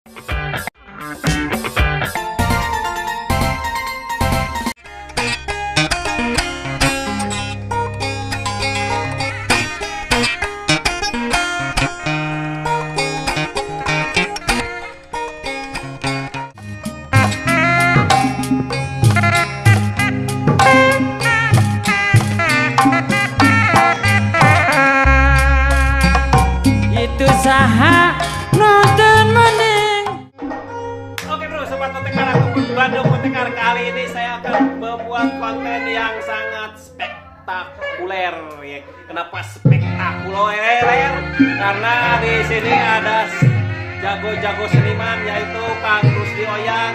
Itu saha nonton mending. Oke bro, sobat Potekar ataupun Bandung Potekar, kali ini saya akan membuat konten yang sangat spektakuler ya. Kenapa spektakuler? Karena di sini ada jago-jago seniman, yaitu Kang Rusdi Oyag,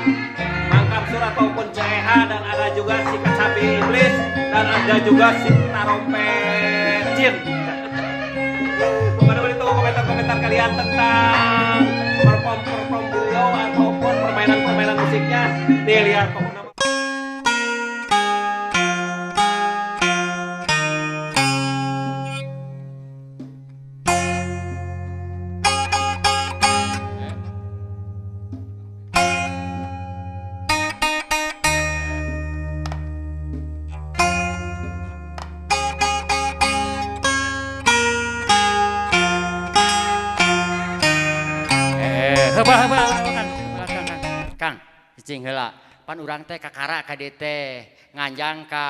Mang Kamsur ataupun CH, dan ada juga si Kacapi Iblis, dan ada juga si Tarompet Jin. Pokoknya itu komentar-komentar kalian tentang perform-perform beliau ataupun permainan-permainan musiknya. Dilihat pokoknya. Kang, cicing heula. Pan urang teh kakara ka dieu teh nganjang ka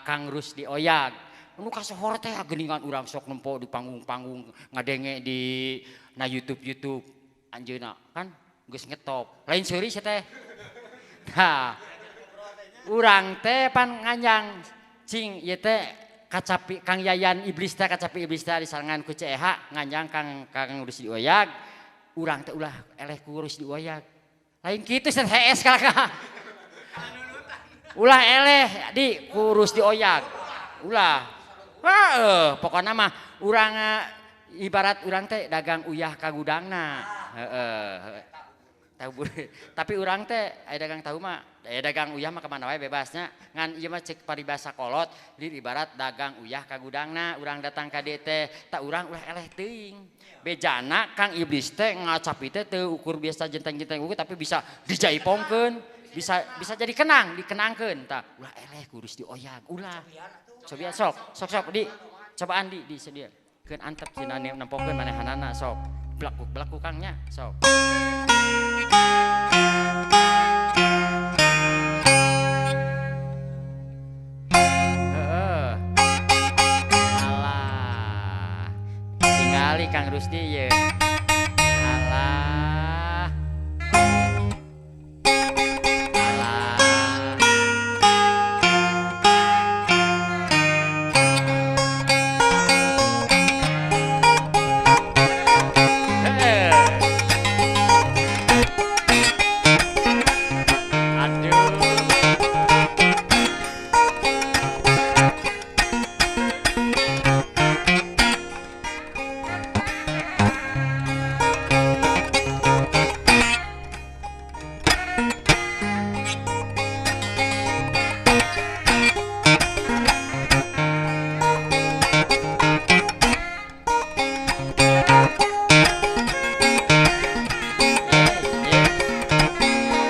Kang Rusdi Oyag. Nu kasohor teh geuningan urang sok nempo di panggung-panggung ngadenge di na YouTube-YouTube anjeunna kan geus ngetop. Lain seuri sia teh. Tah. Urang teh pan nganjang cing ieu teh kacapi Kang Yayan Iblis teh, kacapi Iblis teh disarengan ku CEH nganjang Kang Kang Rusdi Oyag. Urang teh ulah eleh ku Rusdi Oyag. Lain kitu sia HS kakak. Ulah eleh di ku Rusdi Oyag. Ulah. Heeh, pokona mah urang ibarat urang teh dagang uyah ka gudangna. Heeh. Tahu tapi urang teh aya dagang tahu mah, aya dagang uyah mah kemana wae bebasnya. Ngan ieu mah cek paribasa kolot, di ibarat dagang uyah ka gudangna, urang datang ka dieu teh, tak urang ulah eleh teuing. Bejana Kang Iblis teh ngacapi teh teu ukur biasa jenteng-jenteng ukur, tapi bisa dijaipongkeun, bisa jadi kenang, dikenangkeun. Tah ulah eleh ku Rusdi Oyag, ulah. Coba sok, sok sok di cobaan di sedia. Keun antep cenah nempokeun manehanana sok. Belakuk-belakuk Kangnya sok. Heeh. Alah. Tingali Kang Rusdi ye. Alah. Alah. Heeh. Aduh.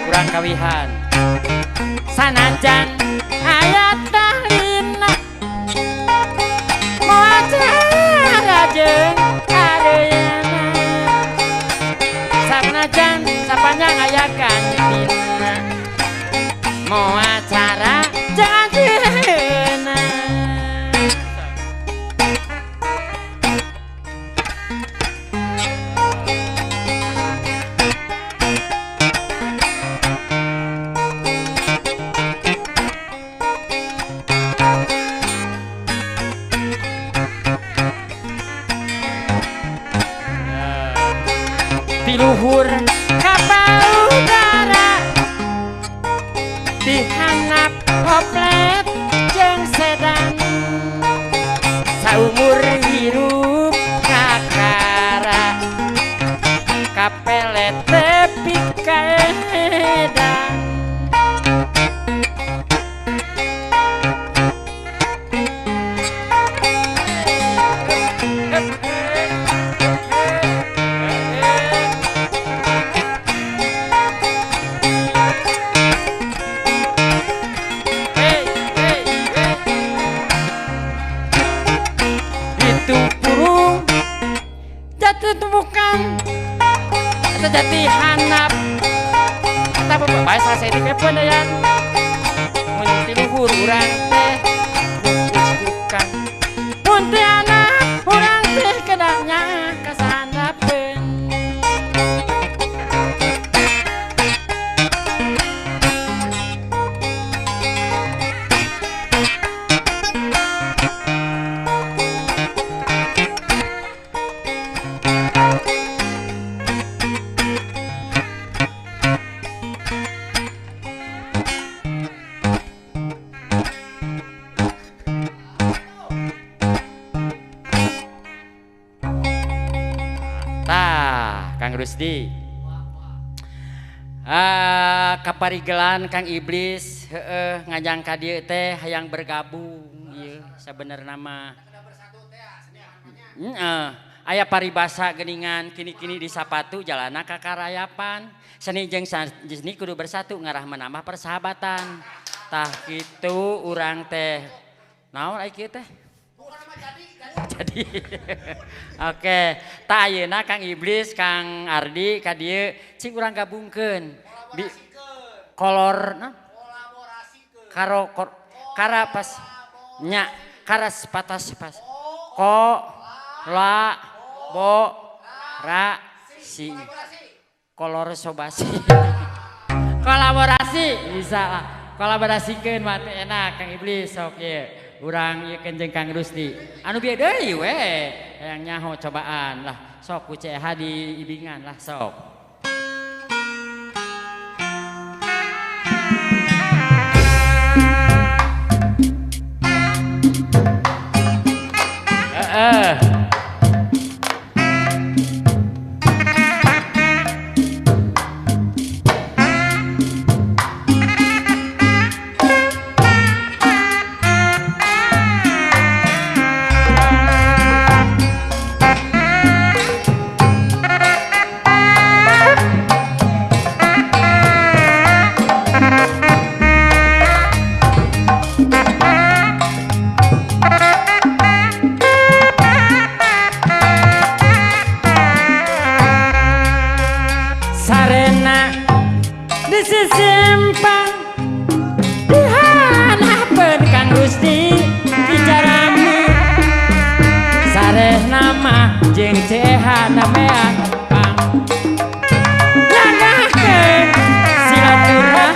Kurang kawihan sanajan ayat tahlina moacara jeung kareuyana sanajan sapanjang aya kantina moacara jeung anjeunna. Piluhur kapal udara dihanap koplet jeung sedan saumur hirup kakara kapelet tepi kaedan. Eta ti handap eta bae selesai di kepoan ya mun ti luhur urang teh bukan mun ti anak urang teh kedangnya kasandapeun. Kang Rusdi, kaparigelan Kang Iblis ngajang ka dieu teh hayang bergabung ieu sabenerna mah. Aya paribasa geuningan kini-kini di sapatu jalana kakarayapan. Seni jeung seni kudu bersatu ngarah menambah persahabatan. Tah kitu urang teh. Naon ai kieu teh? Jadi oke, tak ayeuna Kang Iblis, Kang Ardi ka dieu cing urang gabungkeun. Kolor nah? Karo kor, kara pas nya karas patas pas. Ko la bo ra si. Kolor sobasi. Kolaborasi bisa kolaborasikeun mah teh enak Kang Iblis sok ieu. Urang ieu jeung Kang Rusdi anu bieu deui we hayang nyaho cobaan lah sok ku CH di ibingan lah sok. Heeh. Simpang dihanapeun Kang Rusdi bicarami sarehna mah jeung CH namea pang nyanggakeun silaturahmi.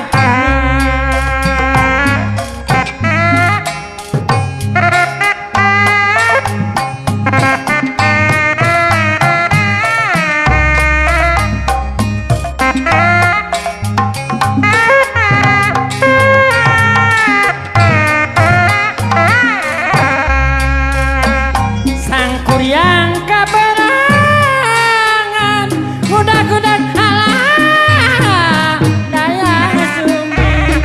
Yang kaberangan mudah-mudahan alah daya sumbi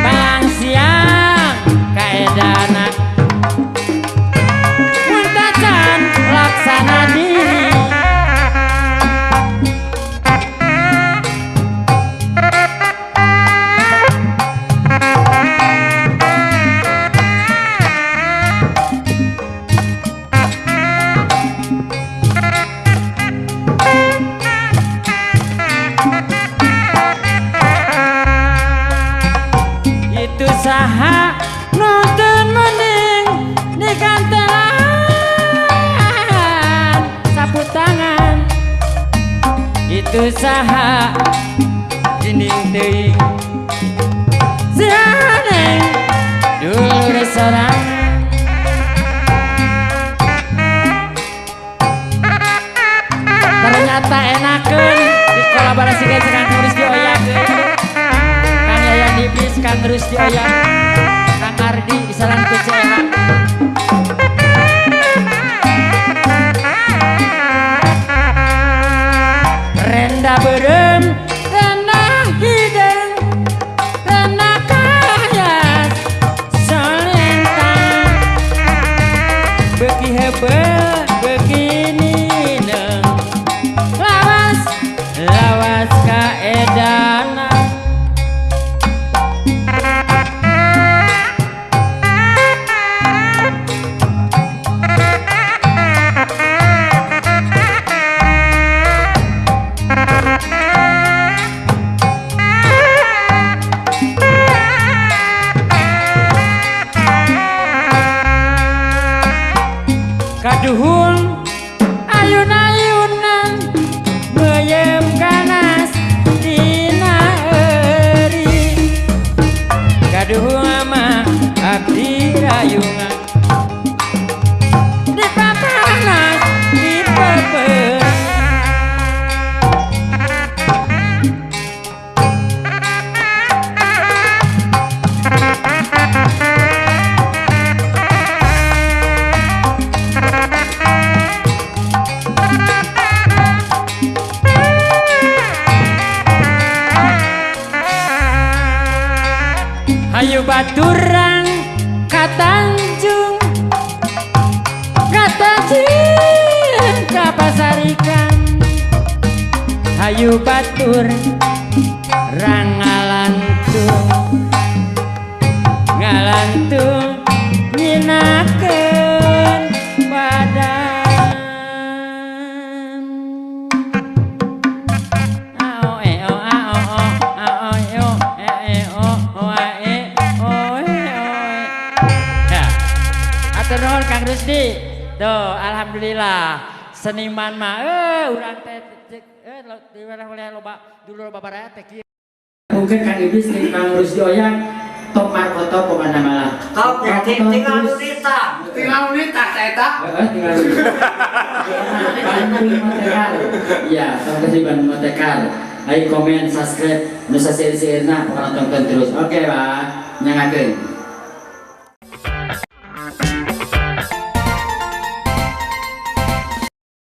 bang siang kaedana muntacan laksana diri. Itu saha nonton mending digantelan sapu tangan. Itu saha dinding teuing sianeng dulur sorangan. Ternyata enakeun dikolaborasikeun jeung Kang Rusdi oyakeun. Kang Yayan Iblis, Kang Rusdi oyak, Kang Ardi disaran ku CH. Renda beureum, renda hideung, renda kaya solentang. Beuki heubeul, beuki nineung, lawas lawas kaedana. Hayu baturang ka Tanjung, ka Tanjung ka pasar ikan. Hayu batur rang ngalantung, ngalantung nyinakeun badan. A o e o a o o a o e o e e o o a e o e o e. Ya. Atur nuhun Kang Rusdi. Tuh, alhamdulillah seniman mah urang teh di wilayah loba dulu loba baraya teh kieu. Mungkin Kang Iblis jeung Kang Rusdi Oyag top markoto pokokna malah. Top ya, tinggal nunita. Tinggal nunita saya eta. Heeh, tinggal nunita. Bandung Motekar. Iya, sampai di Bandung Motekar. Like, komen, subscribe, nusa seueur-seueurna pokokna tonton terus. Oke, Pak. Nyangakeun.